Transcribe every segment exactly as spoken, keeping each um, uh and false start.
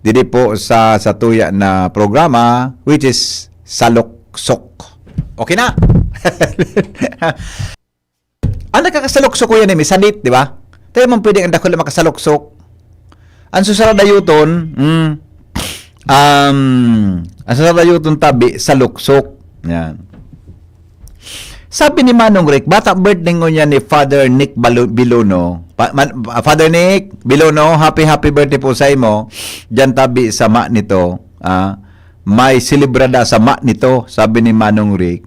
didi po sa, sa tuya na programa, which is Saluksok. Okay na? Ang nakakasaluksok, Kuya Nems, sadit, di ba? Tayo man pwede ang dakula makasaluksok. Ang susaradayuton, mm, um, ang susaradayuton tabi, saluksok. Yan. Sabi ni Manong Rick, bata birthday ngunyan ni Father Nick Balu-, Biluno. Pa-, man-, Father Nick Biluno, happy, happy birthday po sa imo. Diyan tabi sa ma nito. Ah, may selebrada sa ma nito, sabi ni Manong Rick.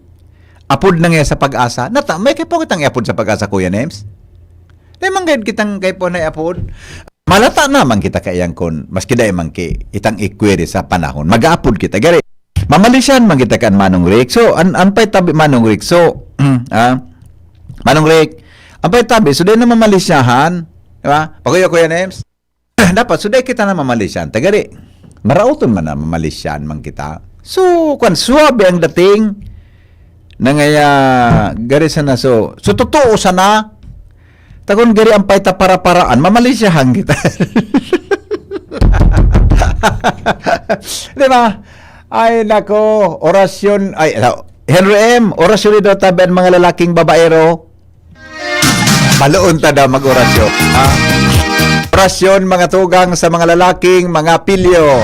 Apod na nga sa Pag-asa. Nata, may kaipo kitang iapod sa Pag-asa, Kuya Nems? Di man gayud kitang kaipo na iapod. Malata naman kita kaiyan kun, maski dai man ki, itang ikwiri sa panahon. Mag-aapod kita. Gari, mamalisyan man kita kan Manong Rick. So, an, an pa'y tabi Manong Rick. So, ah, Manong Rick, an pa'y tabi, so dai na mamalisyahan. Di ba? Pakuya, Kuya Nems? Dapat, so dai kita na mamalisyan. Tagari, maraoton man na mamalisyan man kita. So, kwan, suabe ang dating. Nangaya, gari sana, so, so totoo sana. Takon gari ang pay ta para-paraan, mamalisyahan kita. Di ba? Ay, nako, orasyon, ay, Henry M, orasyon ni daw tabi ang mga lalaking babaero. Baloon ta daw mag-orasyon, ha? Orasyon, mga tugang sa mga lalaking, mga pilyo.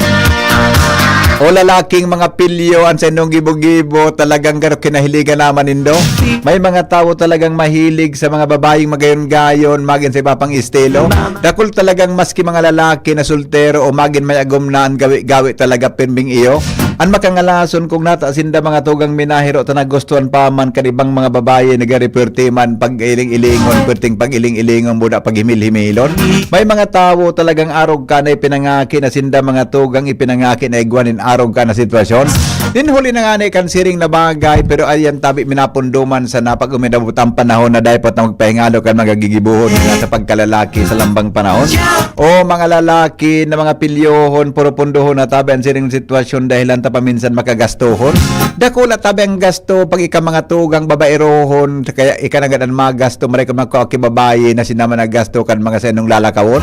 O lalaking mga pilyo, ang sa inyong gibo-gibo, talagang garo kinahiligan naman nindo. May mga tawo talagang mahilig sa mga babayeng magayon-gayon, magin sa iba pang estilo. Dakul talagang maski mga lalaki na soltero o magin may agom na, ang gawi-gawi talaga pirming iyo. An makangalason kung nata sinda mga tugang minahiro ta nagustuhan pa man kan ibang mga babayi, nagari-puwerte man pag-iling-ilingon, puwerteng pag-iling-ilingon, buda paghimil-himilon. May mga tawo talagang arog ka na ipinangaki na sinda mga tugang ipinangaki na igwa nin arog ka na sitwasyon. Nin huli na ngani kan siring na bagay, pero ayan tabi minapunduman sana pag uminabot ang panahon na dapat na magpahingalo kan mga gigibuhon nila sa pagkalalaki sa lambang panahon. O mga lalaki na mga pilyohon, purupundohon na tabi an siring sitwasyon dahilan ta paminsan makagastohon. Dakula tabi ang gasto pag ika mga tugang babaerohon, kaya ika na gad an magasto, maray ka magkua ki babayi na sinda man naggasto kan mga sainong lalakawon.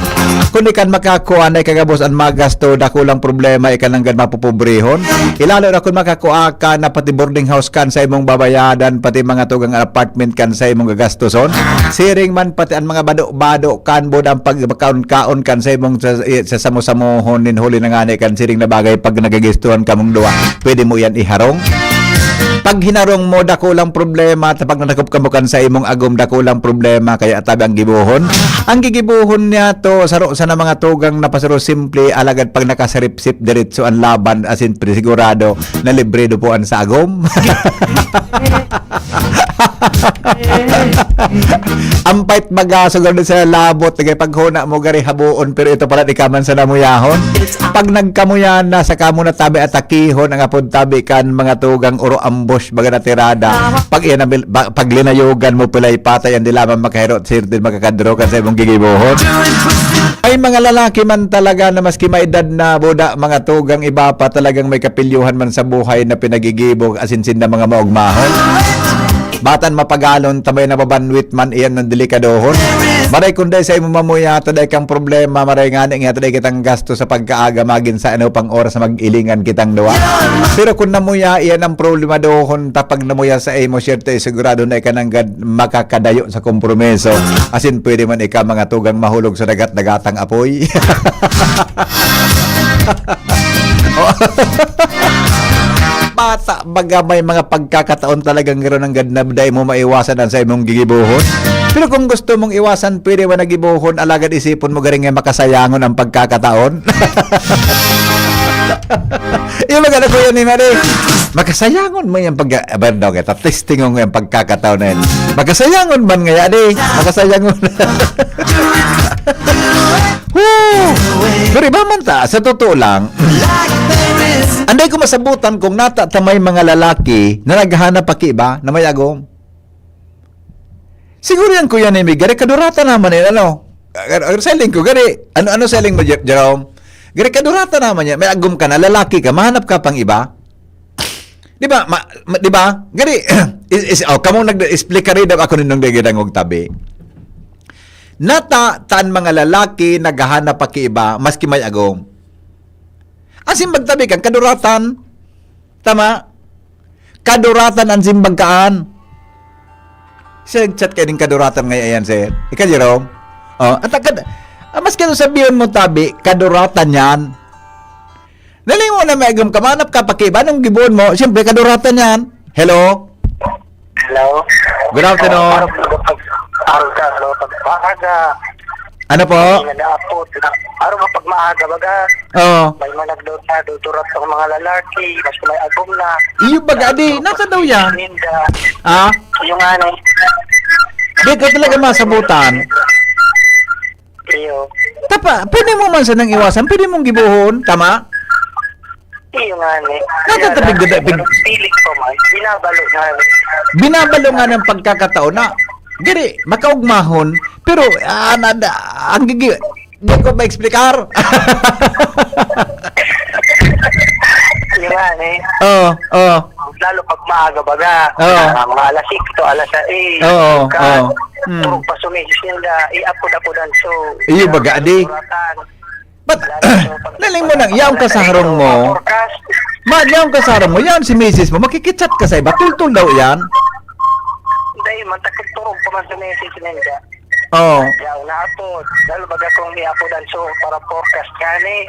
Kun di kan makakua na ikagabos an magasto, dakulang problema, ika lang gad mapopobrehon. Ilalo na kun makakua ka na pati boarding house kan sa imong babayadan, pati mga tugang apartment kan sa imong gagastoson. Siring man pati an mga bado-bado kan budang pagkaon-kaon kan sa imong sa, sa samo-samohon nin huli na ngani kan siring na bagay pag nagagistuhan kamong duwa. Pwede mo yan iharong. Pag hinarong mo, dakulang problema. Ta pag nadakop kamo kan sa imong agom, dakulang problema. Kaya tabi ang gibohon. Ang gigibohon niya to, saro sana mga tugang na pasaro simple, alagad pag nakasaripsip, diretso ang laban, asin pre-, sigurado na libre dupuan sa agom. Ang pait baga, so gano'n sa labot, nagay paghuna mo, gari habuon, pero ito pala, di ka man sa namuyahon. Pag nagkamuya na, saka mo na tabi atakihon, ang apod tabi kan mga tugang oro ambush, baga na tirada. Pag iyan, ang bil-, ba-, pag linayogan mo, pilay patay, ang dilaman makahirot, sir, din makakadrokan sa imong gigibohon. May mga lalaki man talaga na maski maedad na, buda, mga tugang iba pa, talagang may kapilyuhan man sa buhay na pinagigibo, asin sinda mga maugmahon. Batan mapagalon, tambay nababanwit man, iyan ang delikadohon. Maray kun dai sa imo mamuya, ta dai kang problema, maray ngani nga, ta dai kitang gasto sa pagkaaga, magin sa ano pang oras na mag-ilingan kitang duwa. Pero kun namuya, iyan ang problemadohon, ta pag namuya sa imo, syerte, sigurado na ika nanggad makakadayo sa kompromiso. Asin, pwede man ika mga tugang mahulog sa dagat-dagatang apoy. Bata, baga may mga pagkakataon talagang garo nanggad na dai mo maiwasan ang sa imong gigibohon. Pero kung gusto mong iwasan, pwede mo nagibohon, alagad isipon mo garing nga makasayangon ang pagkakataon. Yung mga ano ko yan ni Mari, makasayangon mo yung pag-, abandon kita, testing mo yung pagkakataon na yun. Makasayangon man nga yan eh. Makasayangon. Woo! Pero iba man ta, sa totoo lang, anday ko masabutan kung nata ta may mga lalaki na naghahanap pa ki iba na may agom. Siguro yan, Kuya Nemi, gari kadurata naman yan, ano? Ar-, ar-, selling ko, gari, ano, ano selling mo, Jer-, Jerome? Gari kadurata naman yan, may agom ka na, lalaki ka, mahanap ka pang iba? Di ba? Ma-, ma-, di ba? Gari, is, is, oh, kamong nag-explica rin daw ako ninong dagidangog tabi. Nata, tan mga lalaki naghahanap pa ki iba, maski may agom. Asin magtabi kan kaduratan. Tama? Kaduratan an simbag kaan. Siya nag-chat kayo ning kaduratan ngayon, ayan, sir. Ika, Jerome? Oh, at akad, ah, mas kano sabihin mo, tabi, kaduratan yan. Nalingo na may agam ka, manap ka, pakiba, anong gibuon mo? Siyempre, kaduratan yan. Hello? Hello? Good afternoon. Araw, araw, araw, araw, maaga. Ano po? May nag-aapod na. Araw, mapagmaaga, baga. Oo. May managdaw na, dudurat ang mga lalaki, mas may agom na. Iyo, baga, di, nasa daw yan? Ninda. Ah? Yung ano. Di ko talaga masabutan. Iyo. Tapa, pwede mo man sanang iwasan, pwede mong gibuhon, tama? Iyo nga ni. Natatabig Kaya na, dada-, pig- pero pilit pa man, binabalo nga ni. Binabalo nga ng pagkakataon na, giri, makaugmahon, pero, ah, na, na, ang gigi-, di ko ma-explicar. Iyo nga ni. Oo, oo. Lalo pag maaga baga, Oo. ah, mga alas singko, alas sais, Oo, ka, oo. Hmm. turog pa sumisis ninda, iapod-apodan, so, Iyo, baga, adi. suratan. But, Lalo sa pag- naling mo nang, yaon ka sa harong mo. Forecast. Ma, yaon ka sa harong mo, yaon si misis mo, makikichat ka sa iba, tultol daw yan. Dahil man, takot turog pa man sa message ninda. Oo. Yaon na apod. Lalo baga kung may apodan, so, para forecast ka ni,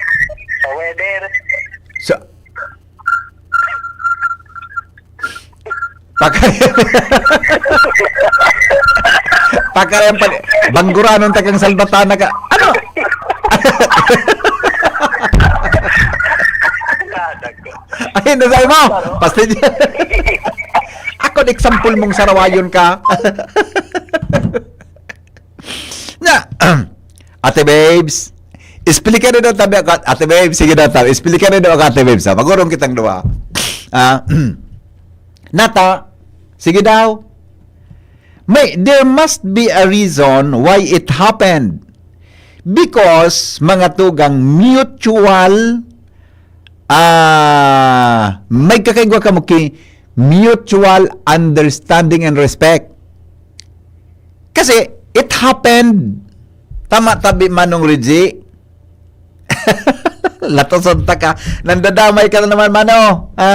sa weather. So, Paka-, paka yan pag-, bangguranon ta kang salbatana ka. Ano? Ay, nasay mo? Pastil-, ako, example mong sarawayon ka. Na, Ate Babes, explica rin daw tabi ako, Ate Babes, sige daw tabi, explica rin daw ako, Ate Babes, ha? Magurong kitang duwa. Ah, nata, sige daw. May, there must be a reason why it happened. Because, mga tugang, mutual, ah, may kakaigwa kamo ki mutual understanding and respect. Kasi, it happened. Tama tabi, Manong Reggie. Latoson ta ka. Nandadamay ka na naman, Mano. Ha?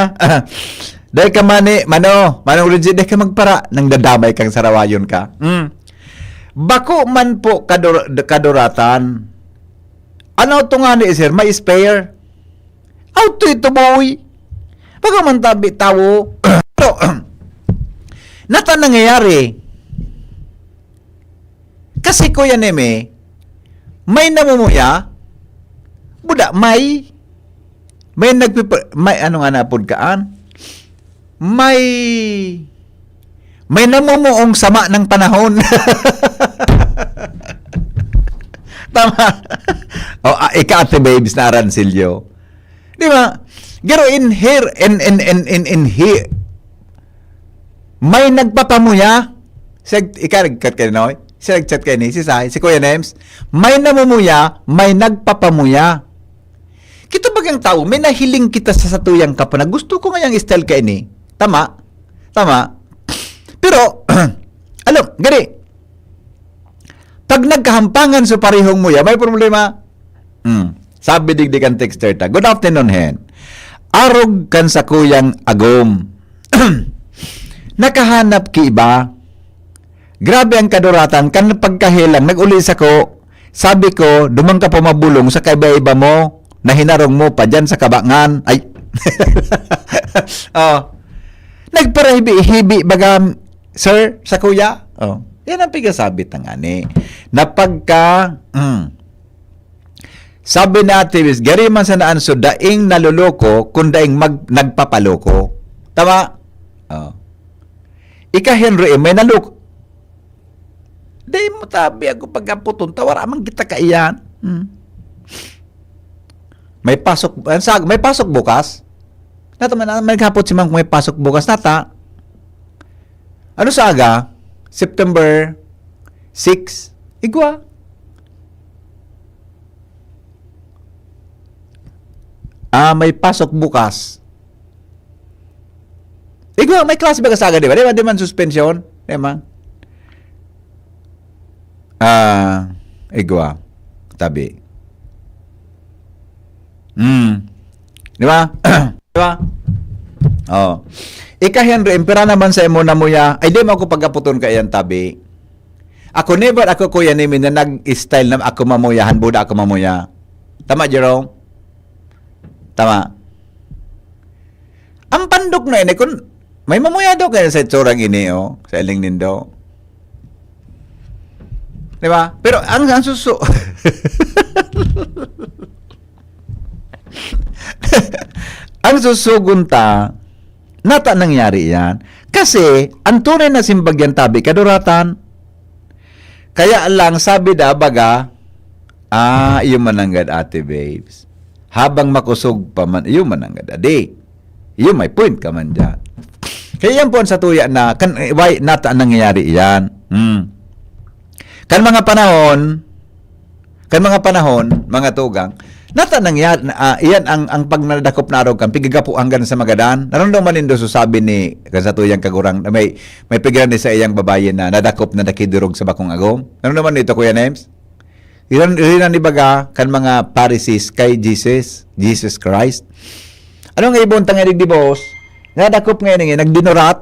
Dai ka mani, Mano. Manong Reggie, dai ka magpara. Nandadamay kang sarawayon ka. Hmm. Bako man po kador-, kaduratan. Ano to nga ni, sir? May spare? Auto ito, boy. Baka man tabi tawo. Pero, nata nangyayari. Kasi, Kuya Neme, may namumuya, buda, may, may nagpipa-, may ano nga napod kaan? May, may namumuong sama ng panahon. Tama. O, ah, ika, Ate Babes, na Aransilio. Di ba? Pero in here, in, in, in, in, in here, may nagpapamuya. Siya, ika, nag-chat kayo, no? Siya nag-chat kayo ni, si Sai, si Kuya Nems. May namumuya, may nagpapamuya. Kita bagang tao, may nahiling kita sa satuyang kapwa na gusto ko ngayang style kaini. Tama? Tama? Pero, alam, gani, pag nagkahampangan sa parihong muya, may problema. Hmm. Sabi digdi kan texter ta, "Good afternoon, Hen. Arog kan sakuyang agom." Nakahanap ki iba. Grabe ang kaduratan. Kan pagkahelang, nag-uli sako. Sabi ko, "Duman ka pa mabolong sa kaiba-iba mo na hinarong mo pa dyan sa kabangan." Ay. Oh. Nagparahibi-hibi baga, sir, sa kuya. Oh. Yan ang pigasabi tangani. Na pagka, mm, sabi ni Ate Wiz, gari man sana an so daing naloloko, kun daing mag-, nagpapaloko. Tama? Oh. Ika, Henry, eh, may nalok-, dai mo tabi ako pagkaputon, tawara man kita kaiyan. Hmm. May pasok, ang sag-, may pasok bukas? Nata, may, may naghapot si ma'am kung may pasok bukas. Nata, ano sa aga? September six? Igwa? Ah, may pasok bukas. Igwa, may klase ba kasaga, di ba? Di ba, di man suspensyon? Di man? Ah, igwa. Tabi. Hmm. Di ba? Di ba? Oh. Ika, Henry, impira naman sa imo namuya. Ay, di mo ako pagaputon kaiyan, tabi. Ako, never ako, Kuya Nemi, na nag-style na ako mamuya, han buda ako mamuya. Tama, Jerome? Tama. Ang pandok na ini, kun may mamuya daw kayo sa itsurang ini, oh, sa iling nindo. Di ba? Pero ang, ang susu-, ang susugon ta, nata nangyari yan. Kasi, ang tunay na simbag yan, tabi, kaduratan. Kaya lang, sabi da, baga, ah, iyo mananggad, Ate Babes. Habang makusog pa man, iyo mananggad, adi. Iyo, may point ka man dyan. Kaya yan po ang satuya na, kan, why, nata nangyayari yan. Hmm. Kan mga panahon, kan mga panahon, mga tugang, nata nangyari, ah, iyan ang, ang pag nadakop na arog kan, pigigapo hanggang sa magadan. Naramdaman nindo so sabi ni, kan satuyang kagurang, na may, may pigiran ni sa iyang babayi na nadakop na nakidurog sa bakong agom. Naramdaman nindo ito, Kuya Nems? Iran, iran ibaga kan mga Pharisees kay Jesus, Jesus Christ. Ano nga ibon tangarig di boss? Nadakop ngayon nga, nagdinurat.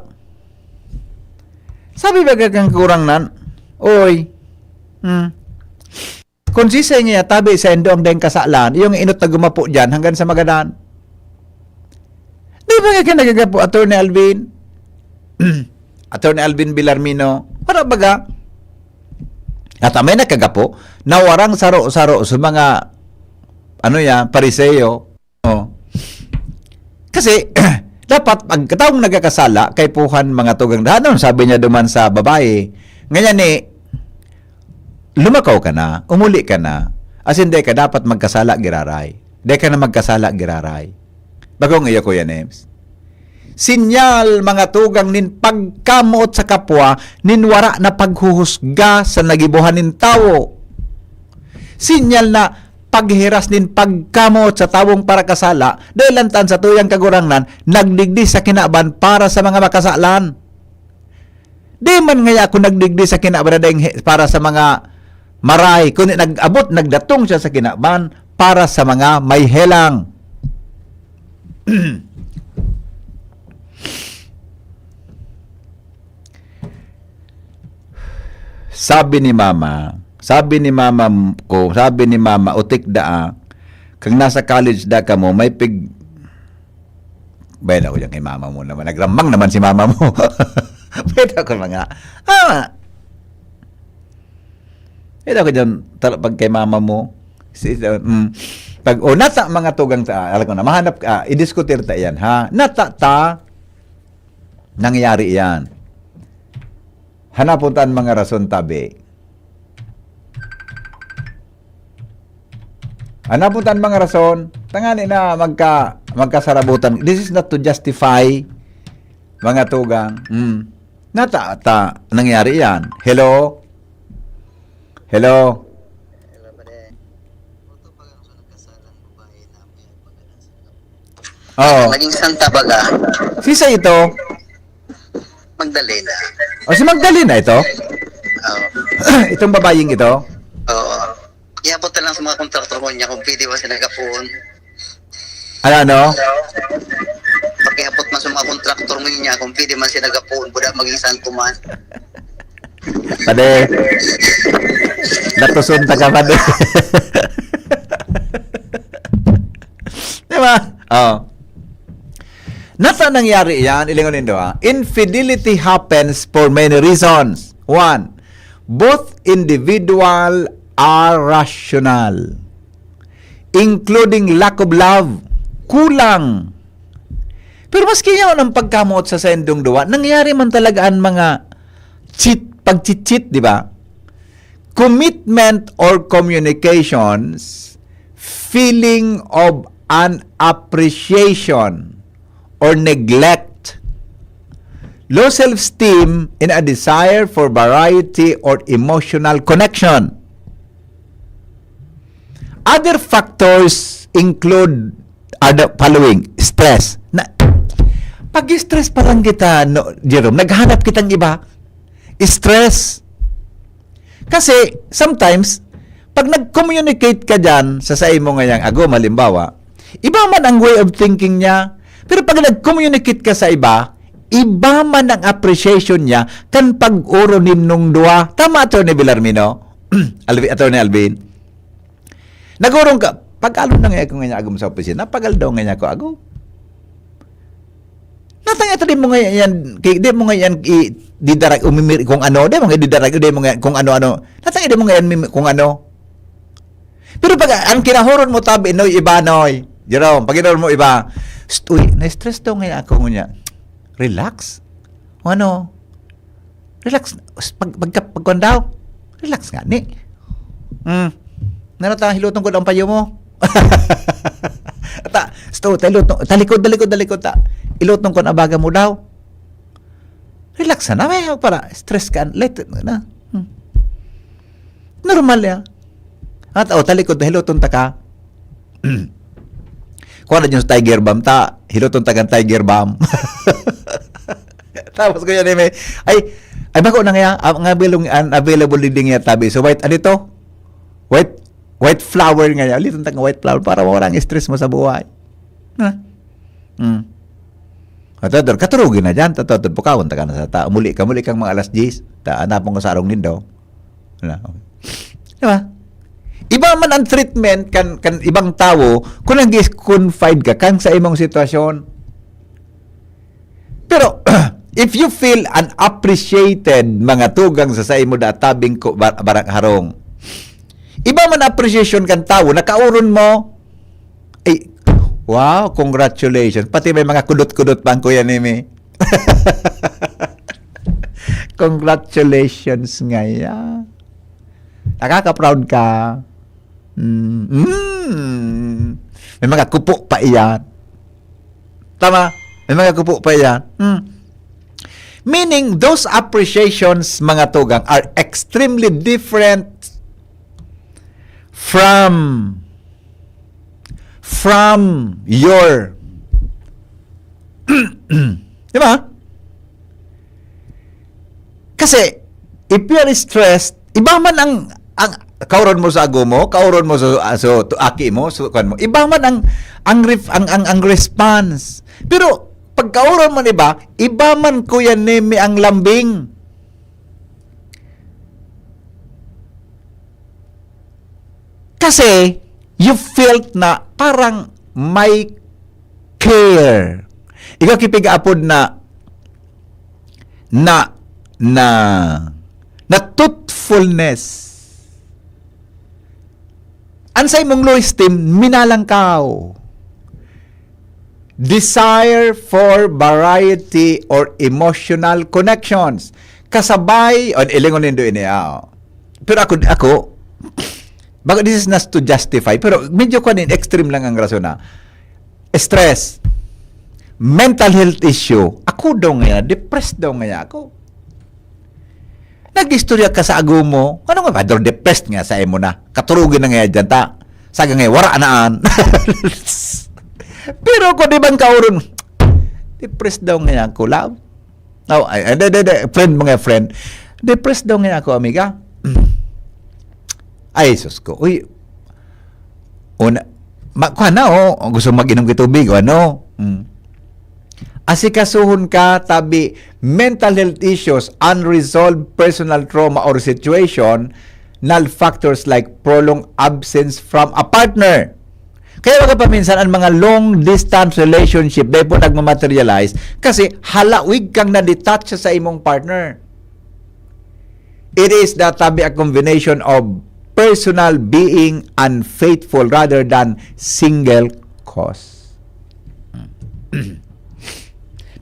Sabi ba kan kagurangnan, "Oy, hmm, kung sisay nga tabi sa indo ang daing kasalan, iyong inot na gumapo diyan hanggang sa magadan." Di ba nga ka nagagapo, Attorney Alvin? Attorney Alvin Villarmino, para baga, at may nakagapo, nawarang saro-saro sa mga, ano yan, Pariseo. Oh. Kasi, dapat, pag taong nagkakasala, kay puhan mga tugang dahanon, sabi niya duman sa babae, ngayon ni, lumakaw ka na, umuli ka na, as in, di ka dapat magkasala, giraray. Di ka na magkasala, giraray. Bagong iyo, Kuya Nems. Sinyal, mga tugang, nin pagkamoot sa kapwa, nin wara na paghuhusga sa nagibuhan nin tawo. Sinyal na paghiras nin pagkamoot sa tawong parakasala, dahil lantan sa tuyang kagurangnan, nagdigdi sa kinaban para sa mga makasalan. Di man ngaya ako nagdigdi sa kinaban na daing he-, para sa mga maray, kundi nag-abot, nagdatong siya sa kinaban para sa mga may helang. Sabi ni mama, sabi ni mama ko, sabi ni mama, "Utik daa, kang nasa college da kamo, may pig-," Bayad ako dyan kay mama mo naman. Nagramang naman si mama mo. Bayad ako mga, ah, bayad ako dyan, tala-, pag kay mama mo. Si, mm, pag, o, nasa mga tugang ta, alam ko na, mahanap ka, idiskutir ta yan, ha? Nata ta, nangyayari yan. Hanapon ta an mga rason, tabi. Hanapon ta an mga rason, tangani na magka-, magkasarabutan. This is not to justify, mga tugang. Mm. Nata, ta, nangyari yan. Hello? Hello? Hello, pare. Oo. Naging santa baga. Sisa ito? Magdalena. O, si Magdalena ito? Oo. Itong babayeng ito? Oo. Iabot na lang sa mga kontraktor mo niya kung pwede ba sila gapuon. Ano, ano? Pakiabot man sa mga kontraktor mo niya kung pwede man sila gapuon, buda maging santo man. Pade. Natuson ta ka, pade. Di ba? Oh. Nasa nangyari yan, ilingon nindo, ha? Infidelity happens for many reasons. One, both individual are rational, including lack of love, kulang. Pero maski yaon ang pagkamoot sa saindong duwa, nangyari man talaga ang mga cheat, pag-cheat, di ba? Commitment or communications, feeling of an appreciation or neglect, low self-esteem, and a desire for variety or emotional connection. Other factors include are the following. Stress. Na, pag-stress pa lang kita, no, Jerome, naghanap kitang iba. Stress. Kasi, sometimes, pag nag-communicate ka dyan sa, sa imo ngayang agom, halimbawa, Iba man ang way of thinking niya. Pero pag nag-communicate ka sa iba, iba man ang appreciation niya kan pag-oro ninyong duwa. Tama, Attorney Villarmino? Alvin, Attorney Alvin? Nag-orong ka, pag-alon na nga ako ngayon agom sa opisina, pag-aldaw nga niya ako agom. Natang ito, di mo nga yan, ki- di mo nga yan i- didarag, umimir, kung ano, di mo nga didarag, di mo nga kung ano-ano. Natang di mo nga yan mimi- kung ano. Pero pag ang kinahoron mo tabi, Noy, iba, Noy. Jerome, pag kinahoron mo iba, "St-, uy, na-stress daw ngayon ako ngunyan." Relax. O ano? Relax. Pag, pag, pagkuhan daw, relax nga ni. Hmm. Nano ta, hiluton ko ang payo mo. Ata, sto, ta, hiluton, talikod, talikod, talikod ta. Hiluton ko ang abaga mo daw. Relax na, may para stress ka, let it na. Hmm. Normal ya. At, oh, talikod, hiluton ta ka. Kuha na dyan sa Tiger Balm, ta, hiluton ta kan Tiger Balm. Tapos ko yan, eh, may, ay, ay, bako na nga, ah, ang available, ang available din nga tabi. So, white, ano ito? White, white flower nga yan. Ulitan ta nga white flower para mawala ang stress mo sa buhay. Ha? Hmm. At ito, katurugi na dyan. Ito, ito, pukawon ta ka na sa ta. Muli ka, muli kang mga alas diyes. Ta, anapon ko sa arong nindo. Wala, okay. Di ba? Iba man ang treatment kan, kan ibang tawo kung nag-confide ka kan sa imong sitwasyon. Pero, if you feel unappreciated, mga tugang sa, sa imo da tabing ko, bar-, barang harong, iba man appreciation kan tawo, nakauron mo, ay, wow, congratulations. Pati may mga kudot-kudot pa ang kuya nimi. Congratulations nga yan. Nakaka-proud ka. Mm, mm. May mga kupo pa iyan. Tama? May mga kupo pa iyan. Mm. Meaning, those appreciations, mga tugang, are extremely different from, from your, di ba? Kasi, if you are stressed, iba man ang, ang kauron mo sa ago mo, kauron mo sa, ah, so, to, aki mo, so, kuwan mo, iba man ang, ang, ref, ang, ang, ang response. Pero, pag kauron man iba, iba man, Kuya Nemi, ang lambing. Kasi, you felt na parang may care. Ikaw kipig-apod na, na, na, na thoughtfulness. An sa imong low esteem, minalangkaw. Desire for variety or emotional connections. Kasabay, o, ilingon nindo ini, ah. Pero ako, ako, baka this is not to justify, pero medyo kuwan, extreme lang ang rason na. Stress, mental health issue. Ako daw nga, depressed daw nga ako. Nag-istorya ka sa ago mo, ano nga ba, daw depressed nga sa imo na. Katurugin na nga dyan ta. Saga nga, wara na an. Pero kung di bang kauron, depressed daw nga ako, love. Oh, ay, ay, de, de, de, friend, mga friend. Depressed daw nga ako, amiga. Ay, sus ko. Uy, una, ma, kuha na, oh. Gusto mag-inom ka tubig, o ano? Mm. Asikasuhon ka, tabi, mental health issues, unresolved personal trauma or situation, null factors like prolonged absence from a partner. Kaya baga paminsan ang mga long distance relationship, dahil po nagmamaterialize, kasi halawig kang na-detach sa imong partner. It is the, tabi, a combination of personal being unfaithful rather than single cause.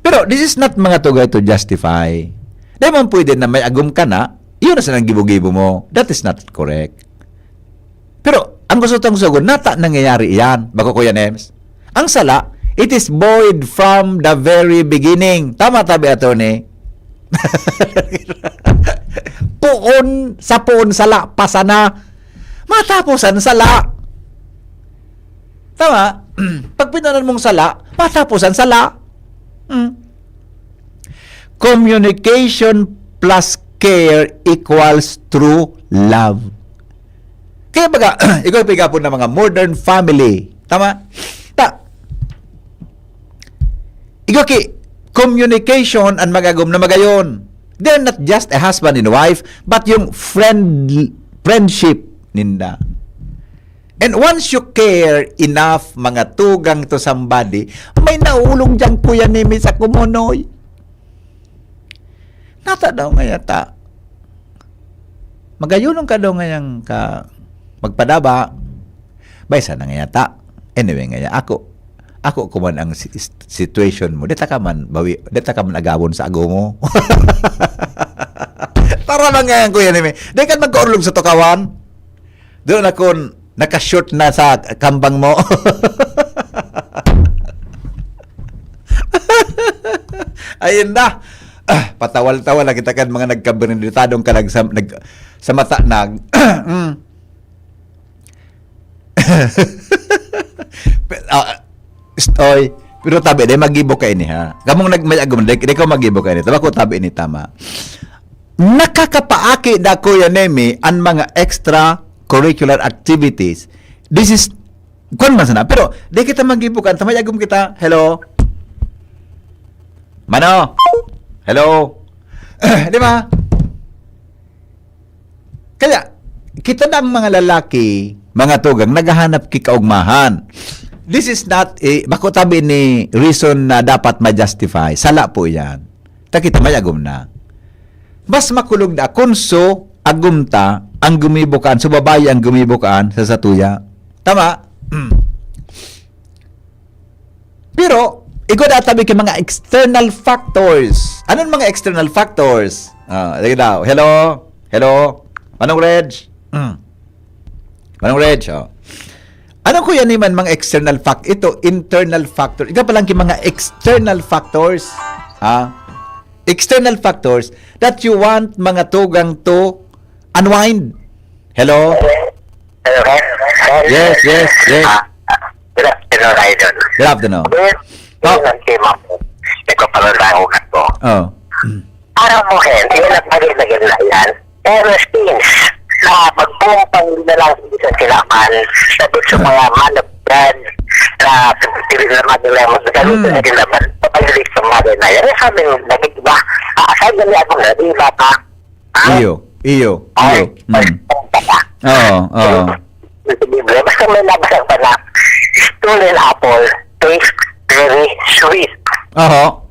Pero this is not, mga tugay, to justify. Di man pwede na may agom ka na, yun na sanang gibo-gibo mo. That is not correct. Pero ang gusto tang sugon, nata nangyayari iyan. Bako, Kuya Nems? Ang sala, it is void from the very beginning. Tama, tabi, attorney? Poon, sa poon sala, pasana. Matapos ang sala. Tama? Pag pinanan mong sala, matapos ang sala. Hmm. Communication plus care equals true love. Kaya baga, ikaw pigapon ng mga modern family. Tama? Ta, Igwa ki, communication an mag-agom na magayon. They're not just a husband and wife, but yung friend, friendship ninda. And once you care enough, mga tugang to somebody, may naulog diyang Kuya Nemi sa kumunoy. Nata daw nga yata. Magayonon ka daw ngayang ka magpadaba. Bay, sana nga yata. Anyway, nga ya, ako, ako kuman ang si-, is-, situation mo. Dita ka man, bawi, dita ka man agawon sa ago mo. Tara lang ngayon, Kuya Nemi. Di ka magkaurlog sa tukawan. Doon akong naka-short na sa kambang mo. Ayun na. Ah, patawal-tawal na kita kan mga nagkabinitadong kalag sa, nag-, sa mata nag-, mm. Pe-, ah, st-, oy, pero tabi, di mag-ibo ka ini, ha? Kamong nag-, may agom, di, di ka mag-ibo ka ini. Tama ko, tabi ini, tama. Nakakapaaki da, Kuya Nemi, an mga extracurricular activities. This is, kwan man sana. Pero, di kita mag-ibo ka. Tama, agom kita. Hello? Mano? Hello? Di ba? Kaya, kita na ang mga lalaki, mga tugang, naghahanap ki kaugmahan. This is not a, bako tabi ni reason na dapat ma-justify. Sala po yan. Ta kita may agom na. Mas makulog na kun so agom ta ang gumibo kaan, so babayi ang gumibo kaan sa satuya. Tama? Pero, igwa da tabi kay mga external factors. Anong mga external factors? Ah, lagi daw. Hello? Hello? Manong Reg? Mm. Manong Reg, oh. Ano, Kuya Nemi, mga external fact-, ito, internal factor. Ika pa lang yung mga external factors. Ha? External factors that you want mga tugang to unwind. Hello? Hello, sir? Sir? Yes, yes, yes. Ah, good afternoon, Idol. Good afternoon. Sir, Oh. yun ang tema mo. Nagpapalalangog ako. Oh. Aram mo, Ken, yun ang bagay na ganyan yan. Pero since na magpumpang na lang sa isang kinaman, sabi sa mga man of God, na pinipili na man nila yung magdalo Mm. sa kinaman, pag-relate sa mga ganyan. Yan sa amin, naging iba. Ah, aside na niya ako na, di ba pa? Ha? Iyo, iyo, Ay, iyo. Mm. ay, ay, Oo, oo. Sa Biblia, basta may nabasa pa na, stolen apple, taste very sweet. Oho.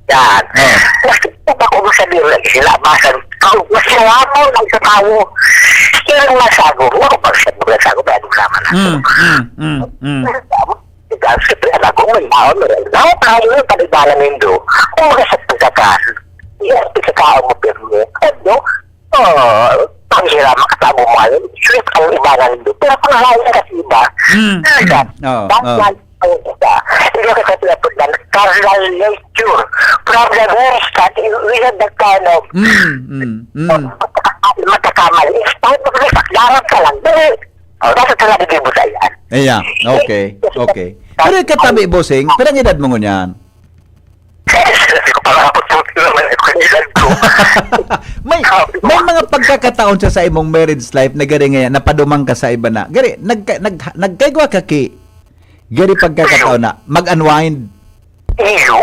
Yan. Oh. Mas gusto pa ko sa Biblia, sila basan. Kung mas yung apple ng sa tao, still ang nasago. Wala ko pag sa Biblia, sago ba yung drama na? Mm, mm, mm, mm. Ikaw, siyempre, anak ko, may baon, may baon. Dapat tayo yung kalibanan nindo. Kung mga sa pagkakaan, yan, pagkakaon mo, pero, ano? Oh, pag sila makatago mo, ayun, sweet ang ibanan nindo. Pero kung hain kasi iba, Mm, ano siya? mm. Oo, That's oo. Why, ang isa, hindi ka kasi napod na carnal nature. From the very start, we have that kind of Mm, mm, mm. Magkakamali. It's time to reflect. Dapat ka lang. Dali. Oh, dapat ka lang hindi mo sa iyan. Ayan. Okay, okay. Pero ikatabi, bossing, pero ang edad mo ngunyan? Hindi ko pa nakapagpunta naman ang kanilad ko. May, Sabi ko, may mga pagkakataon sa, sa imong marriage life na gari ngayon, napadumang ka sa iba na. Gari, nagka-, nag-, nagkaigwa ka ki, gari pagkakataon na, mag-unwind. Iyo,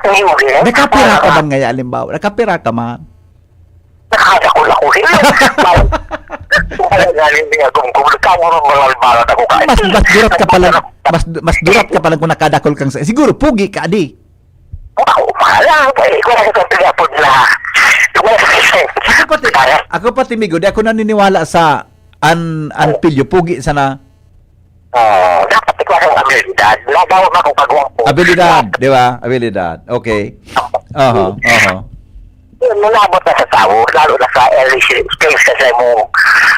iyo, eh. Nakapira ka Parang man ngayon, halimbawa? Nakapira ka man? Nakadakol ako, eh. Parang, parang galing niya, gum-, gum-, nagkamurong mga albarat ako, kahit Mas, mas durat ka palang, mas, mas durat ka palang kung nakadakol kang sa, siguro, pugi ka, di? Ako, wala, eh, wala sa pagkapod na, wala sa Ako pati, Kaya, ako pati, Migo, di ako naniniwala sa an-, an pilyo, pugi sana. Oh, dapat ikaw ang abilidad. Nagawa mo akong kagwang po. Abilidad, di ba? Abilidad. Okay. Aha, aha. Yun, nung naabot na sa tao, lalo na sa early stage, kasi mo,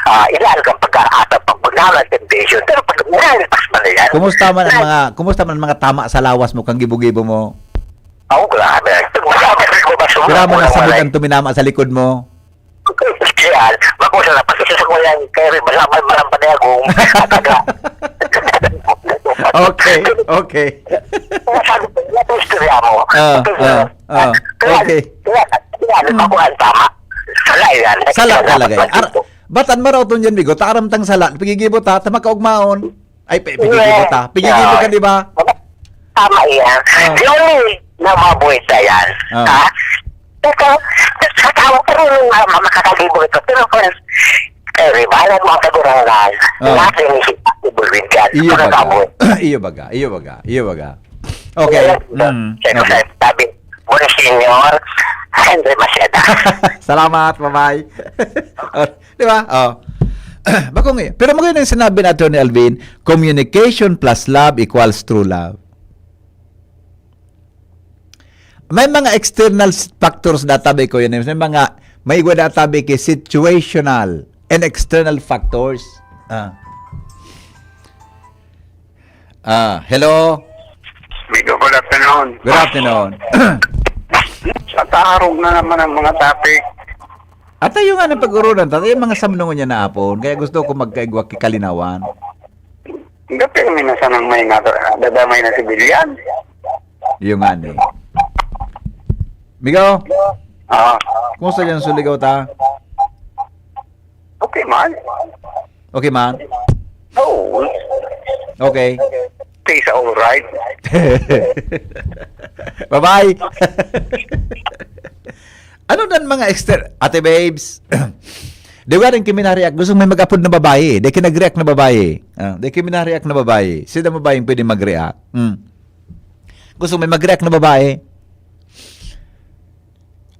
ah, ilaan kang pagkaatap, pag magnanan temptation. Pero pag nalipas mo na yan, Kumusta man ang na- mga, kumusta man ang mga tama sa lawas mo, kang gibo-gibo mo? Oh, grabe. Grabe, grabe, grabe. Grabe na Walang sabog walay. Ang tuminama sa likod mo. Yan, bako sa lapas, isa sa kuya, kaya rin, malamay, malamay na akong ataga. Okay, okay. Sabi ko, "Ano ang istorya mo?" Ah, ah, ah, Kaya, okay. kaya, kaya, ano ba kung ang tama? Sala yan. Sala Kaya talaga dapat yan. Ar-, magdito. Batan maraw ton yan, Migo. Taaram tang sala. Pigigibo ta, ta makaugmaon. Ay, pi-, pigigibo ta. Pigigibo ka, di ba? tama iyan. Ah. The only na mabuhay sa yan. Ah. Ha? Ito, sa tao, pero yung ma- ma- makakalibo ito. Pero kung, eh, di ba, alam mo, kagurangan, Ah. lahat yung isip, ibulwin yan. Iyo Mga baga. baboy. Iyo baga. Iyo baga. Iyo baga. Okay. Yan, Mm, check okay. sa sabi, Monsignor Henry Maceda. Salamat, bye-bye. Oh, di ba? Oh. Bako nga, pero maganda yung sinabi ni Attorney Alvin, communication plus love equals true love. May mga external s- factors na tabi ko yun. May mga, may igwa na tabi ki situational and external factors. Ah. Ah, hello. Migo, good afternoon. Good afternoon. Sa tarong na naman ang mga topic. At tayo nga ng pag-urulan, tayo yung mga samnungon niya na apon, kaya gusto ko magkaigwa ki kalinawan. Hindi, pero minsan ang may nasa, dadamay na civilian. Yung nga ni. Migo, Ah, kumusta dyan sa Surigao ta? Okay man. Okay man? Oo. Okay. Okay sa all right. Bye-bye. Ano dan mga exter-, Ate Babes? Di ba rin kiminariak? Gusto may mag-apod na babae. Di kinag-react na babae. Ah, di kiminariak na babae. Sila babaeng pwede mag-react. Hmm. Gusto may mag-react na babae.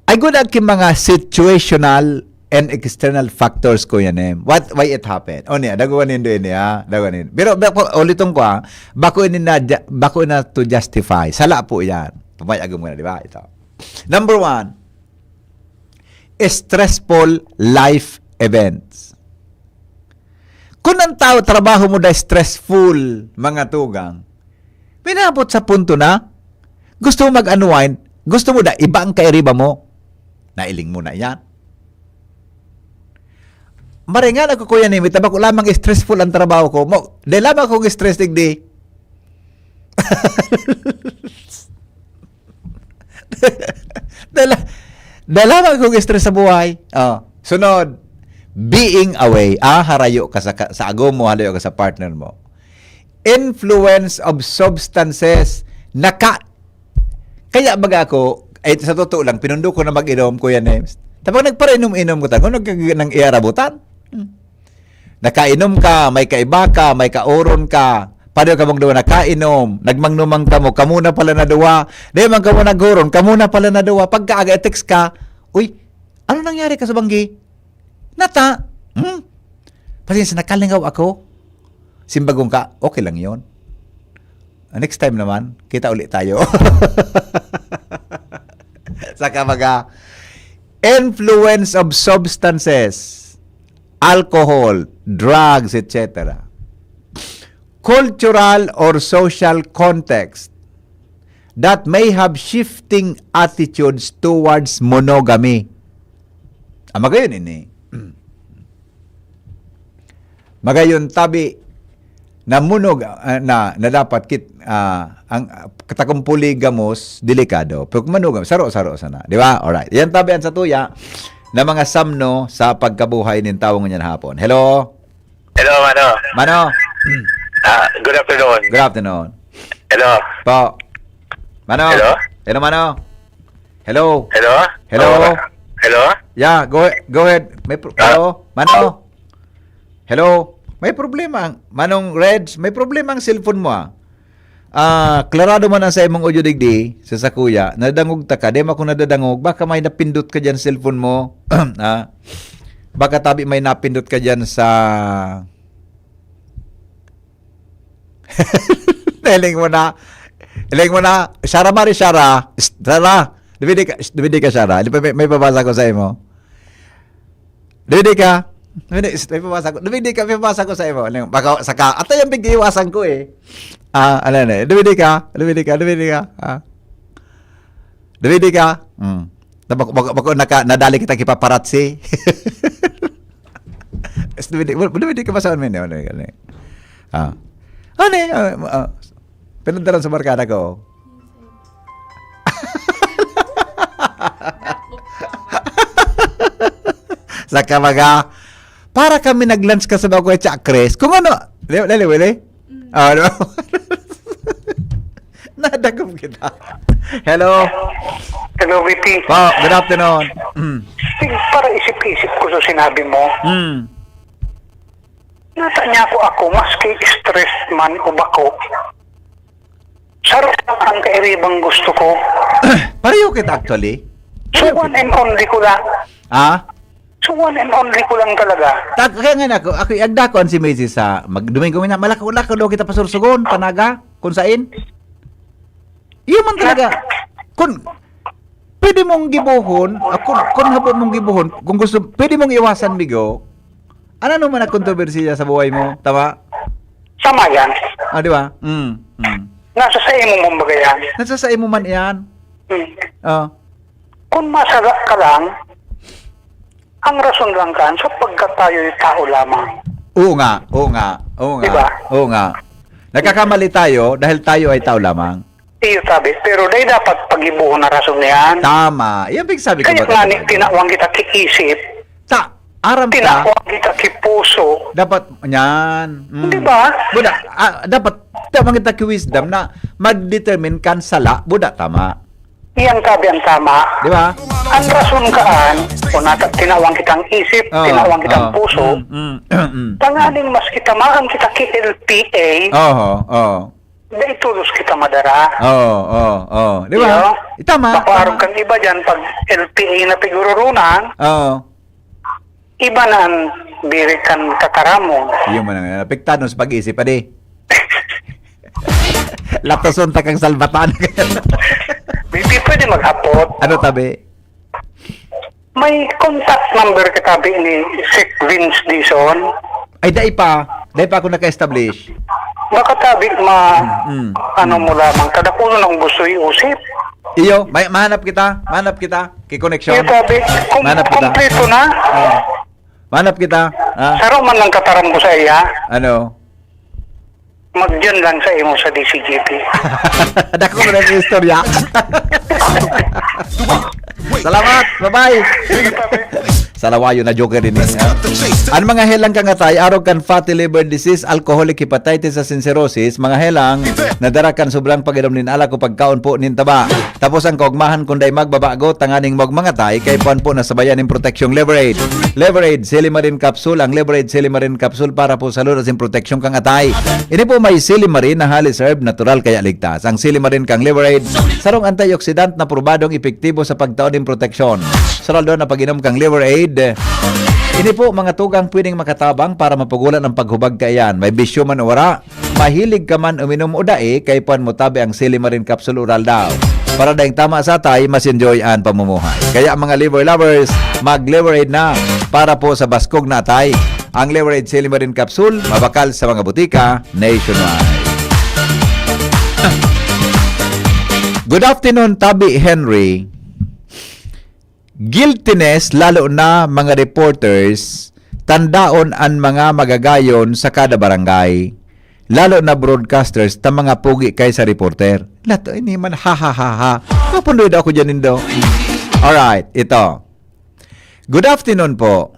Ay, good ang mga situational and external factors ko yan eh. What, why it happened? O niya, dagwa nindo ini ha. Dagwa nindo. Pero, pero ulitin ko ha, bako ini na, bako na to justify. Sala po yan. Pumay agom na, di ba? Ito. Number one, stressful life events. Kung ang tao, trabaho mo da stressful, mga tugang, minabot sa punto na gusto mo mag-unwind, gusto mo da iba ang kairiba mo. Nailing mo na yan. Maringan ako, Kuya Nemi, tabako lamang stressful ang trabaho ko. Mo, dahil lamang akong stress, digdi. Dala, dala man kong stress sa buhay. Oh, sunod, being away. Ah, harayo ka sa, ka- sa agom mo, harayo ka sa partner mo. Influence of substances. Naka, kaya baga ako, eh, sa totoo lang, pinundo ko na mag-inom, Kuya Nems. Tapos nagparainom-inom ko, tago, nag-, nang iarabutan. Hmm. Nakainom ka, may kaiba ka, may kaoron ka. Pareho kamong duwa nakainom, nagmangnuman kamo, kamo na pala na duwa. Di man kamo naghoron, kamo na pala na duwa. Pagkaaga, i-text ka, "Uy, ano nangyari ka sa banggi?" Nata? Hmm? Pasensya na, kalingaw ako. Simbagong ka, okay lang yon. Ah, next time naman, kita uli tayo. Saka mga influence of substances, alcohol, drugs, et cetera. Cultural or social context that may have shifting attitudes towards monogamy. Ah, magayon ini. Magayon tabi na munog, ah, na, na dapat kit, ah, ang, ah, katakong polygamous, delikado. Pero kung manugam, saro-saro sana. Di ba? Alright. Yan tabi ang satuya na mga samno sa pagkabuhay nin tawo ngunyan hapon. Hello? Hello, Mano. Mano? Ah, good afternoon. Good afternoon. Hello. Po. Mano? Hello? Hello, Mano? Hello? Hello? Hello? Oh, hello? Yeah, go, go ahead. May pro- Ah. Hello? Mano? Hello? May problema. Manong Reds, may problema ang cellphone mo, ah. Ah, klarado man ang sa imong audio digdi, sa sakuya, nadangog ta ka. Di mo ako nadadangog. Baka may napindot ka dyan sa cellphone mo. Ah, baka tabi may napindot ka dyan sa Hiling mo na. Hiling mo na. Shara, Mari, Shara. Shara. Dumidi ka, dumidi ka, Shara. May, may pabasa ko sa imo. Dumidi ka. Dumidi, may pabasa ko. Dumidi ka, may pabasa ko sa imo. Hiling, baka, saka, ato yung pag-iiwasan ko eh. Ah, ano na eh. Dumidi ka. Dumidi ka. Dumidi ka. Ah. Dumidi ka. Hmm. Bako, bako, bako naka, nadali kita kipaparatsi. Dumidi, dumidi ka ba sa amin? Ano, ano, ano? Ah. Ano eh? Ah, ah, pinadalan sa barkada ko. Saka baga, para kami nag-lunch ka sa Bagoy Chakres. Kung ano, dali, dali, dali. Mm. Ah, ano? Nadagom kita. Hello? Hello, V P. Po, good afternoon. Mm. Sig-, para isip-isip ko sa sinabi mo. Mm. Nata niya ako, ako, maski stress man o bako. Saro lang ang kairibang gusto ko. Pareho kita actually. So, one and only ko lang. Ah? So, one and only ko lang talaga. Tag-, kaya nga na ako, ako, agda ko an si Macy sa mag-, Domingo na, malakaw-lakaw daw kita pasursugon, panaga, kung sain. Iyo man talaga. Kun, pwede mong gibohon, ah, kun, kun habo mong gibohon, kung gusto, pwede mong iwasan, migo, ano naman ang kontrobersiya sa buhay mo, tama? Tama yan. Ah, di ba? Mm, mm. Nasa sa imo mong bagayan. Nasa sa imo man yan. Hmm. Ah. Kung masala ka lang, ang rason lang kan, sapagkat tayo'y tao lamang. Oo nga, oo nga, oo nga, Di ba? oo nga. Nagkakamali tayo dahil tayo ay tao lamang. Iyo, sabi. Pero dahil dapat pag-ibuhon na rason niyan. Tama. Yan pigsabi ko Kaya ba nga ni, talaga? tinawang kita kiisip, Ta, aram ka, tinawang kita kipuso. Dapat, yan. Mm. Di ba? Buda, ah, dapat, tama kita ki wisdom na mag-determine kan sala, buda, tama. Iyang sabi ang tama. Di ba? Ang rason kaan, o nata, tinawang kitang isip, Oo, tinawang kitang oo. puso, Mm, mm, mm. tanganing mas kitamaan kita ki L P A, Oho, oo. dahil tulos kita madara. Oo, oo, oo. Di ba? Iyo? Tama, Baka tama. aron kan iba dyan, pag L P A na pigururunan, Oo. iba na ang birik kan tataramon. Iyo man ang apektado sa pag-isip, adi. Latoson ta kang salbatan. Hindi pwede maghapot. Ano tabi? May contact number ka tabi ni Sec Vince Dizon? Ay, dai pa. Dai pa ako naka-establish. Baka tabi ma-, Mm, mm. ano mo lamang, kada kuno nang gusto iusip. Iyo, may, mahanap kita, mahanap kita. Ki connection. Iyo, tabi, kum-, Mahanap kita. kompleto na. Oo. Mahanap kita. Ah. Saro man lang kataram ko sa iya. Ano? Magdiyan lang sa imo sa D C G P. Dako na yung istorya. Salamat. Bye-bye. Salawayo na joker din eh, ha? Ang mga helang kangatay, arog kan fatty liver disease, alcoholic hepatitis asin cirrhosis, mga helang, nadara kan sobrang pag-inom nin alak o pagkaon po nin taba. Tapos ang kaugmahan, kung dai magbabago, tanganing magmangatay, kay puan po nasabayan nin proteksyong Liver Aid. Liver Aid, Silimarin Capsule. Ang Liver Aid, Silimarin Capsule para po sa lulod asin proteksyon kang atay. Ini po may silimarin na halis herb, natural kaya ligtas. Ang silimarin kang Liver Aid, sarong antioxidant na probadong epektibo sa pagtao nin proteksyon. Saraldo na pag-inom kang Liver Aid. Ini po mga tugang pwedeng makatabang para mapugulan ang paghubag kaiyan. May bisyo man o wara, mahilig ka man uminom o dai, kay puan mo tabi ang Silimarin Capsule Oral daw. Para daing tama sa atay, mas enjoy an pamumuhay. Kaya mga liver lovers, mag-Liver Aid na para po sa baskog na atay. Ang Liver Aid Silimarin Capsule, mabakal sa mga butika nationwide. Good afternoon, Tabi Henry. Guiltiness, lalo na mga reporters, tandaon an mga magagayon sa kada barangay, lalo na broadcasters ta mga pogi kay sa reporter. Lato, ini man, ha, ha, ha, ha. Mapundoy daw ako dyan, Indo. Alright, ito. Good afternoon po.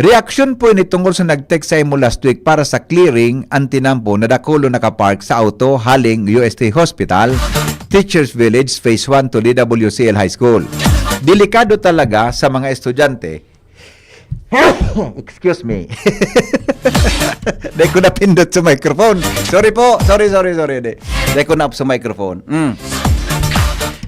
Reaksyon po ini tungkol sa nag-text sa imo last week para sa clearing an tinampo na dakulo nakapark sa auto haling U S T Hospital, Teachers Village, Phase one to D W C L High School. Delikado talaga sa mga estudyante. Excuse me. Dai ko napindot sa microphone. Sorry po. Sorry, sorry, sorry. Dai, dai ko na sa microphone. Mm.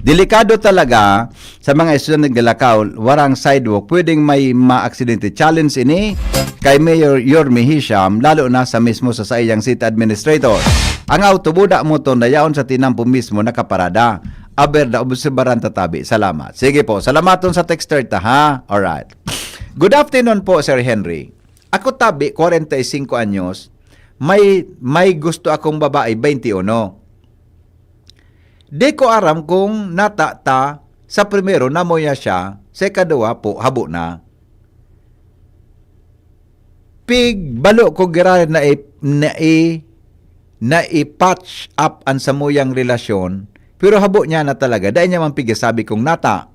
Delikado talaga sa mga estudyante naglalakaw, warang sidewalk, pwedeng may maaksidente. Challenge ini kay Mayor Yorme Hisham, lalo na sa mismo sa saiyang city administrator. Ang autobuda mo to na yaon sa tinampo mismo nakaparada. Aber na obserbaran tatabi. Salamat. Sige po, salamaton sa texter ta, ha? Alright. Good afternoon po, Sir Henry. Ako tabi, kwarenta y singko anyos, may, may gusto akong babae, baynte uno. Di ko aram kung nata ta sa primero, namuya siya, sa ikaduwa po, habo na. Pigbalo ko giraray na i-, na i-, na i-patch up an samuyang relasyon, pero habo niya na talaga, dai niya man pigsasabi kung nata.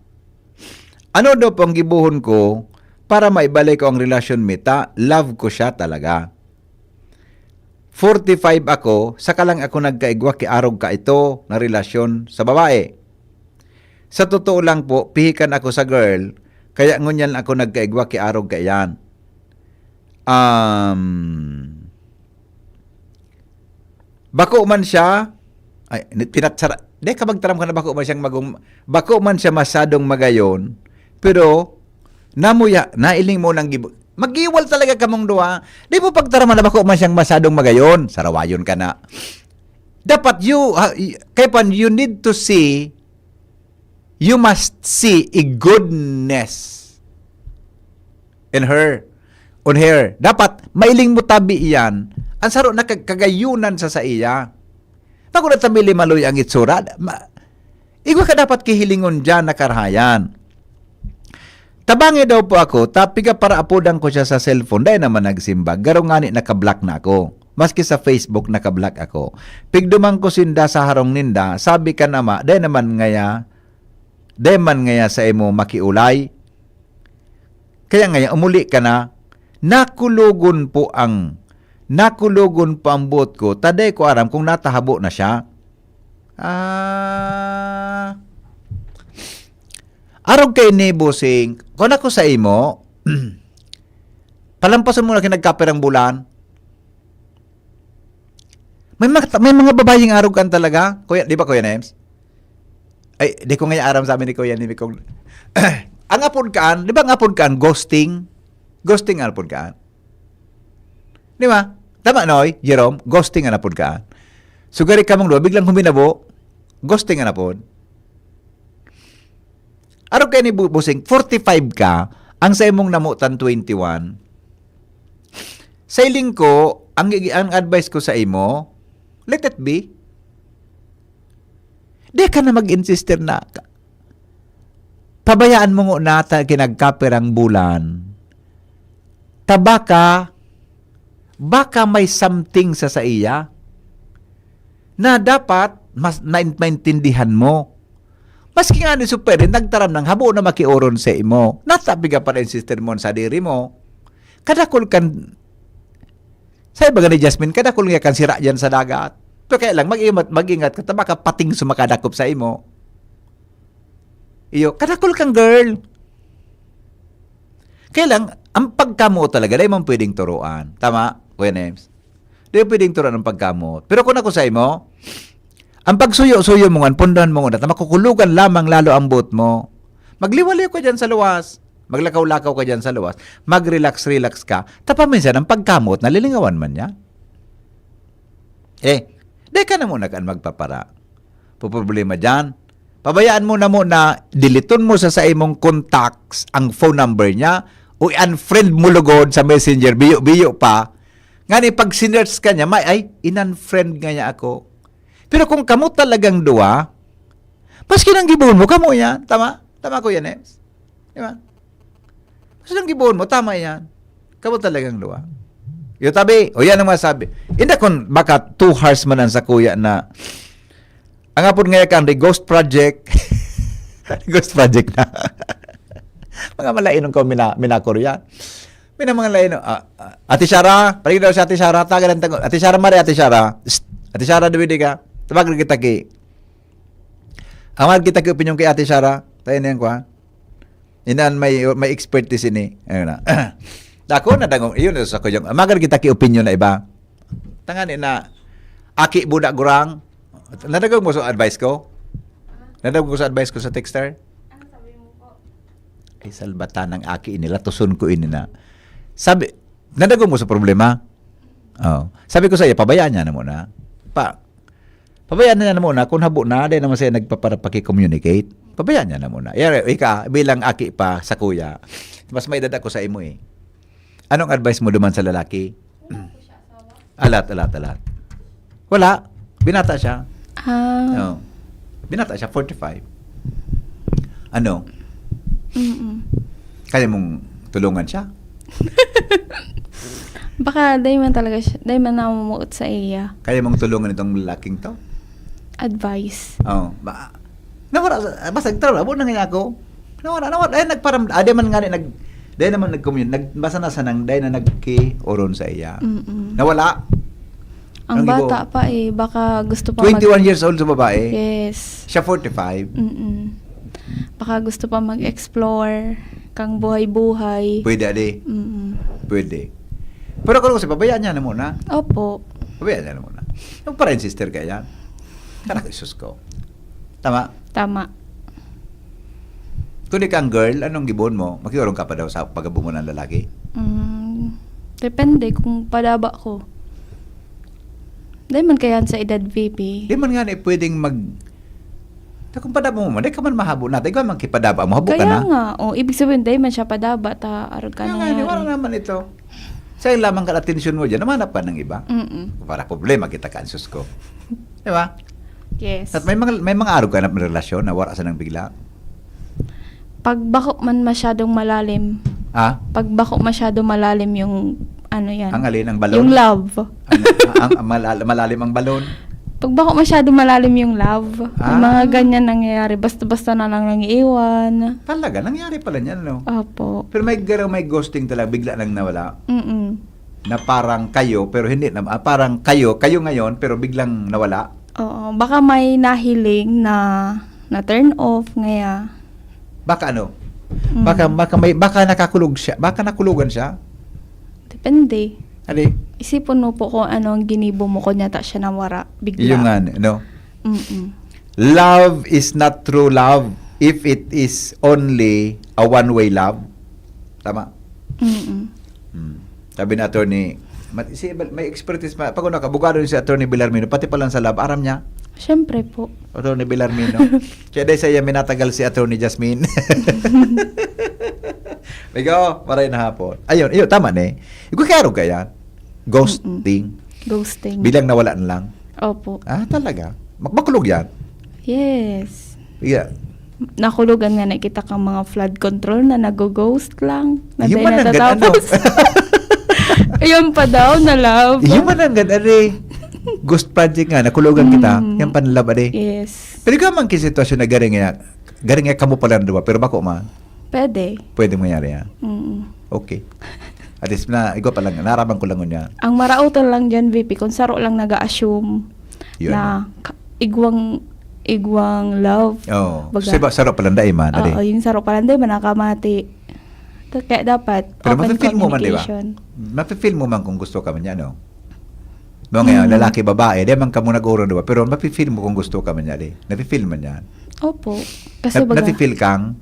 Ano daw pong gibohon ko para maibalik ko ang relasyon mi ta? Love ko siya talaga. forty-five ako, saka lang ako nagkaigwa ki arog ka ito na relasyon sa babae. Sa totoo lang po, pihikan ako sa girl, kaya ngunyan ako nagkaigwa ki arog kaiyan. Um, bako man siya, ay, ni- pinatsara, di ka magtaram ka na bako man siyang magum, bako man siya masyadong magayon, pero namuya, nailing mo ng gibo, mag-iwal talaga kamong duha. Di mo pagtaraman na bako man siyang masyadong magayon, sarawayon ka na. Dapat you, ha, y- kaya pa, you need to see, you must see a goodness in her, on her. Dapat mailing mo tabi iyan. Ang saro na kag-, kagayunan sa saiya. Pag wala tabi limaloy ang itsura, ma-, igwa ka dapat kihilingon diyan na karahayan. Tabangi daw po ako, ta piga para apodan ko siya sa cellphone, dai naman nagsimbag. Garo ngani naka-block na ako. Maski sa Facebook, naka-block ako. Pigduman ko sinda sa harong ninda, sabi kan ama, dai naman ngaya, dai man ngaya sa imo makiulay. Kaya ngaya, umuli ka na, nakulogon po ang, nakulogon po ang buot ko, ta dai ko aram kung natahabo na siya. Ah. Arog kay ni Bossing, kung ako sa imo, palampason mo na kinagkapirang bulan. May mga, may mga babayeng arog kan talaga. Kuya, di ba, Kuya Nems? Ay, di ko nga aram sa amin ni Kuya Nemi kung ang apod kaan, di ba ang apod kaan, ghosting? Ghosting ang apod kaan. Di ba? Tama, Noy? Jerome? Ghosting ang apod kaan. So, gari kamong duwa, biglang huminabo, ghosting ang apod. Arog kay ni Bu-, Busing, forty-five ka, ang sa imong namutan twenty-one. Sa iling ko, ang, ang advice ko sa imo, let it be. Di ka na mag-insister na ka-, pabayaan mo nguna ta kinagkapirang bulan. Ta baka, baka may something sa saiya na dapat mas nain-, maintindihan mo. Maski nga ni Super, nagtaram ng habo na makioron sa imo. Natabi ka pa rin, sister mo, sa diri mo. Kadakol kan, sa iba nga ni Jasmine, kadakol nga kan sira dyan sa dagat. Pero kaya lang, mag-ingat, mag-ingat ka, ta baka pating sumakadakop sa imo. Iyo, kadakol kang girl. Kaya lang, ang pagkamuot talaga, dai man pwedeng turuan. Tama, Kuya Nems? Di pwedeng turuan ang pagkamuot. Pero kung ako sa imo, ang pagsuyo-suyo mo ngan, pundahan mo ngan, ta makukulugan lamang lalo ang buot mo. Magliwaliw ka dyan sa luwas. Maglakaw-lakaw ka dyan sa luwas. Mag-relax-relax ka. Ta paminsan, ang pagkamuot, nalilingawan man yan. Eh, di ka na muna kan magpapara. Problema dyan. Pabayaan mo na muna, diliton mo sa, sa imong contacts ang phone number niya, o i-unfriend mo lugod sa Messenger, biyo-biyo pa. Ngani, pag sinearch ka niya, may, "Ay, in-unfriend nga niya ako." Pero kung kamo talagang duwa, maski nang gibohon mo, kamo yan. Tama? Tama, Kuya Nems? Di ba? Maski nang gibohon mo, tama yan. Kamo talagang duwa. Yo, tabi, o yan ang masabi. Hindi, kung baka two hours man ang sakuya na, ang apod nga yakan, the ghost project. Ghost project na. Mga malainong ko, mina-, minakuro yan. May na mga lain, ah, ah, Ate Sara, paligid daw si Ate Sara, taga ng tago. Ate Sara, Mare, Ate Sara. Psst, Ate Sara, duwidi ka. Tawagan kita ki. Ang mahal kita ki opinion kay Ate Sara. Tayo na yan, kwa. Inan may, may expertise ini. Ayun na. Ako, nadangog. Iyon, sa ko yung, mahal kita ki opinion na iba. Tangani na, aki buda gurang. Nadagog mo sa advice ko? Nadagog mo sa advice ko sa texter? Ano sabi mo po? Ay, salbatan ng aki ini, latuson ko ini na. Sabi, nadagog mo sa problema? Oh. Sabi ko sa iya, pabayaan niya na muna. Pa, pabayaan niya na muna. Kung habo na, dahil naman siya nagpaparapaki-communicate. Pabayaan niya na muna. Yari, ika, bilang aki pa sa kuya, mas may edad ako sa imo eh. Anong advice mo duman sa lalaki? Wala po siya asawa. Alat, alat, alat. Wala. Binata siya. Ah. Oh. Binata siya, forty-five. Ano? Mm-mm. Kaya mong tulungan siya? Baka dai man talaga siya, dai man namumuot sa iya. Kaya mong tulungan itong lalaking to? Advice. Oh, ba, nawala sa, basta nagtrabaho na nga ako. Nawala, nawala. Ay, nagparam-, ah, di man nga ni, nag-, di naman nag-commun-, nag-, basta nasa nang, di na nagki-oron sa iya. Mm-mm. Nawala. Ang Ang ibo? Bata pa eh, baka gusto pa mag- Twenty-one years old sa babae? Yes. Siya forty-five? Mm-mm. Baka gusto pa mag-explore kang buhay-buhay. Pwede, adi? Mm-mm. Pwede. Pero kung kasi, pabayaan niya na muna. Opo. Pabayaan niya na muna. Yung pa rin, sister, kaya yan. Kanak, Jesus ko. Tama? Tama. Kung di kang girl, anong gibon mo? Makiurong ka pa daw sa pagabungon ng lalaki? Mm, depende kung padaba ko. Dahil man kaya sa edad, V P. Di man nga na pwedeng mag-, ta kung padaba mo man, di ka man mahabo na. Di ka man kipadaba mo, habo ka Kaya na. nga, oh, ibig sabihin, dahil man siya padaba, ta arog ka Kaya na nga, di, yari. Wala naman ito. Sayang lamang ka atensyon mo dyan, namanap ka ng iba. Mm-mm. Para problema kita ka, ansos ko. Di ba? Yes. At may mga, may mga arog ka na relasyon na wala sa nang bigla. Pag bako man masyadong malalim. Ah? Pag bako masyado malalim yung, ano yan? Ang alin? Ang balon? Yung love. Ang, ang, ang malal-, malalim ang balon? Pag bako masyado malalim yung love, may Ah. mga ganyan nangyayari. Basta-basta na lang nang iiwan. Talaga? Nangyari pala niyan, no? Opo. Pero may garo-, may ghosting talaga, bigla nang nawala. Mm-mm. Na parang kayo, pero hindi na, ah, parang kayo, kayo ngayon, pero biglang nawala. Oo, baka may nahiling na, na turn off, ngaya. Baka ano? Mm. Baka, baka may, baka nakakulog siya, baka nakulugan siya. Depende. Ali? Isipon mo po kung ano ang ginibo mo, kung nyata siya nawara, bigla. Iyo nga, no? Mm-mm. Love is not true love if it is only a one-way love. Tama? Mm-mm. Hmm. Sabi ni attorney, ma-, si, may expertise pa. Pag ano ka, abogado ni si Attorney Belarmino, pati pa lang sa love, aram niya? Siyempre po. Attorney Belarmino. Kaya dahil sa iya, minatagal si Attorney Jasmine. Migo, maray na hapon. Ayun, iyo, tama na eh. Ikaw, kaya ka yan? Ghosting. Mm-mm. Ghosting. Bilang nawala na lang? Opo. Ah, talaga? Mak-, makulog yan? Yes. Yeah. Nakulugan nga na kita kang mga flood control na nag-ghost lang. Na Yung di man ang ganda, natatapos. Ayun pa daw, na love. Yung man ang ganda, are. Ghost project nga, nakulugan kita. Mm. Yan panlab, are. Yes. Pero ikaw man kisitwasyon na garing nga, garing nga kamo pala na duwa, pero bako man. Pwede. Pwede mangyari yan. Mm. Okay. At least na, ikaw pa lang, naraman ko lang ngunyan. Ang marautan lang dyan, V P, kung saro lang nag-a-assume Yun. na ka-, igwang, igwang love. Oo. Baga. Kasi ba, saro palanday man, Oo, ade. Yung saro palanday man, nakamati. To, kaya dapat Pero open mafe-feel mo man, di ba? communication. Mafe-feel mo man kung gusto ka man niya, no? No, ngayon, Mm. lalaki, babae, di man kamo nag-oro, di ba? Pero mafe-feel mo kung gusto ka man niya, di? Nafe-feel man yan. Opo. Kasi Na-, baga nafe-feel kang,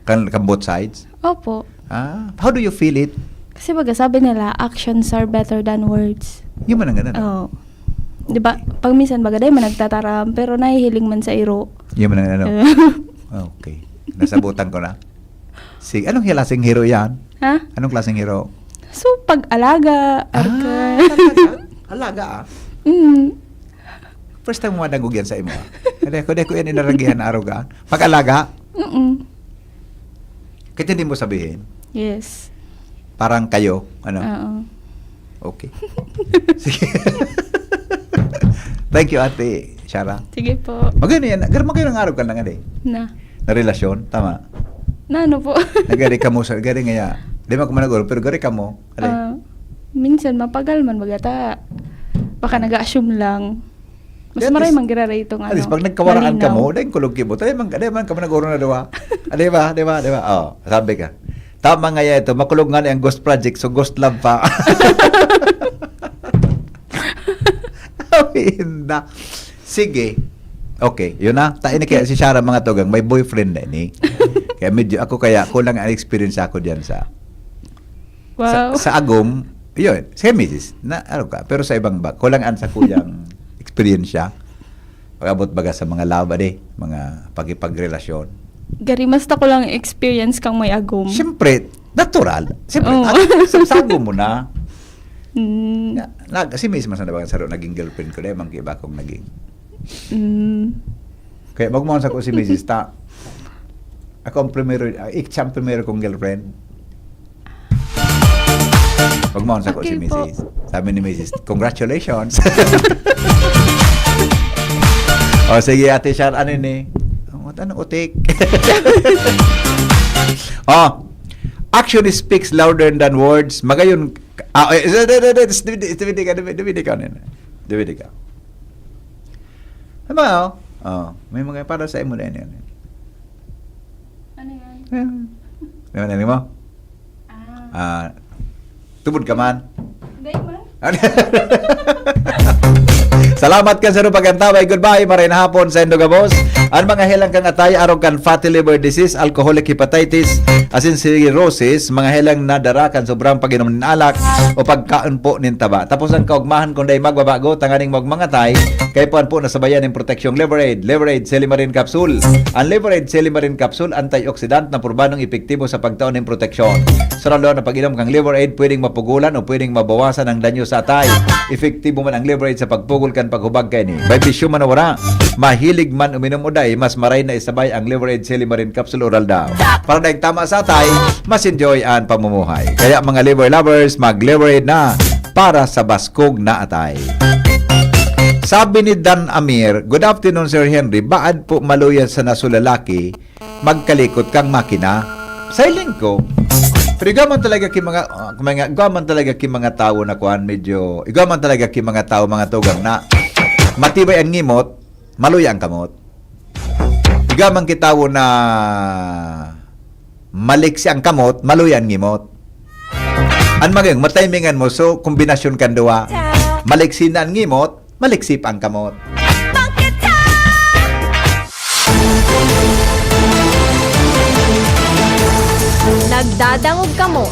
kang, kang both sides? Opo. Ah, how do you feel it? Kasi baga sabi nila, "Actions are better than words." Yun man ang ganun, no? Oo. Di ba? Okay. Pag minsan baga, dahil man nagtataram, pero nahihiling man sa iro. Yun man ang ano. Eh. Okay. Nasabutan ko na. Sige, anong klaseng hiro yan? Ha? Anong klaseng hiro? So, pag-alaga, Ah, arka. talaga? Alaga, ah? Mm. First time mo madangog yan sa imo, ah. Hindi ko, hindi ko yan inaragihan na arog, ah. Pag-alaga? Mm-mm. Kahit hindi mo sabihin? Yes. Parang kayo, ano? Oo. Okay. Sige. Thank you, Ate Shara. Sige po. Maganda yan. Gar-, maganda ang araw ka na nga, eh. Na. Na relasyon, tama? Na ano po? Nagari ka mo sa, gari nga ya. Di man ko managuro, pero gari ka mo. Ali? Ah, minsan, mapagal man, baga ta. Baka nag-a-assume lang. Mas At maray least, man gira rito nga, at least, ano, pag nagkawaraan ka malinaw. Mo, dahil kulog kibo, dahil man, dahil man ka managuro na duwa. Ah, di ba? Di ba? Di ba? Oh, sabi ka. Tama nga yan ito. Makulog nga na yung ghost project, so ghost love pa. Ay, na. Sige. Okay, yun na. Tain na kaya Okay. Si Shara, mga tugang, may boyfriend na ini. Kaya medyo ako kaya, kulang ang experience ako diyan sa, Wow. sa, sa agom, yun, sa misis, na, ano ka, pero sa ibang ba, kulang ang sa kuyang experience siya. Pag-abot baga sa mga love, ade, mga pakipagrelasyon. Gari, mas tako lang experience kang may agom. Siyempre, natural. Siyempre, Oo. At, sa, sa agom mo na. Mm. Na, na, si misis, mas na ba, saro naging girlfriend ko, dahil mang iba akong naging. Mm. Kaya magmahal sa ko si misis, ta, ako ang primero, ah, ik-, siya ang primero kong girlfriend. Magmahal sa ko Okay si po. Misis. Sabi ni misis, "Congratulations." O, sige, Ate Shar, ano ni? Ano, ano, utik? Oh, action speaks louder than words. Magayon, ah, eh, dali, dali, dali, dali, dali, dali, dali, dali, dali, dali, dali, Dawid ka. Ano ba, oh? Oh, may mga para sa imo na yan. Ano yan? Ayan. Ano mo? Ah, Ah, tubod ka man. Hindi man. Salamat kan sa pag-antabay. Goodbye, maray na hapon sa Indo Gabos. An mga helang kan atay, arog kan fatty liver disease, alcoholic hepatitis, asin cirrhosis, mga helang nadara kan sobrang pag-inom nin alak o pagkaon po nin taba. Tapos ang kaugmahan, kung dai magbabago, tanganing magmangatay, kay puan po nasabayan nin proteksyong Liver Aid, Liver Aid Silimarin Capsule. Ang Liver Aid Silimarin Capsule, antioxidant na purbadong epektibo sa pagtao nin proteksyon. Sa lalo na pag-inom kang Liver Aid, pwedeng mapugulan o pwedeng mabawasan ang danyo sa atay. Epektibo man ang Liver Aid sa pagpugol kan paghubag kaini. May bisyo man o wala, mahilig man uminom o dai, mas maray na isabay ang Liver Aid Silimarin Capsule Oral daw. Para daing tama sa atay, mas enjoy ang pamumuhay. Kaya mga liver lovers, mag-Liver Aid na para sa baskog na atay. Sabi ni Dan Amir, "Good afternoon, Sir Henry. Baad po maluya sa naso lalaki, magkalikot kang makina." Sa hiling ko, pero igwa man talaga ki mga, ah, mga, igwa man talaga ki mga tawo na kuan, medyo, igwa man talaga ki mga tawo, mga tugang na matibay ang ngimot, maluya ang kamot. Igwa man ki tawo na maliksi ang kamot, maluya ang ngimot. An mga yung matimingan mo, so, kombinasyon kan duwa. Maliksi na ang ngimot, maliksi pa ang kamot. Nagdadangog kamo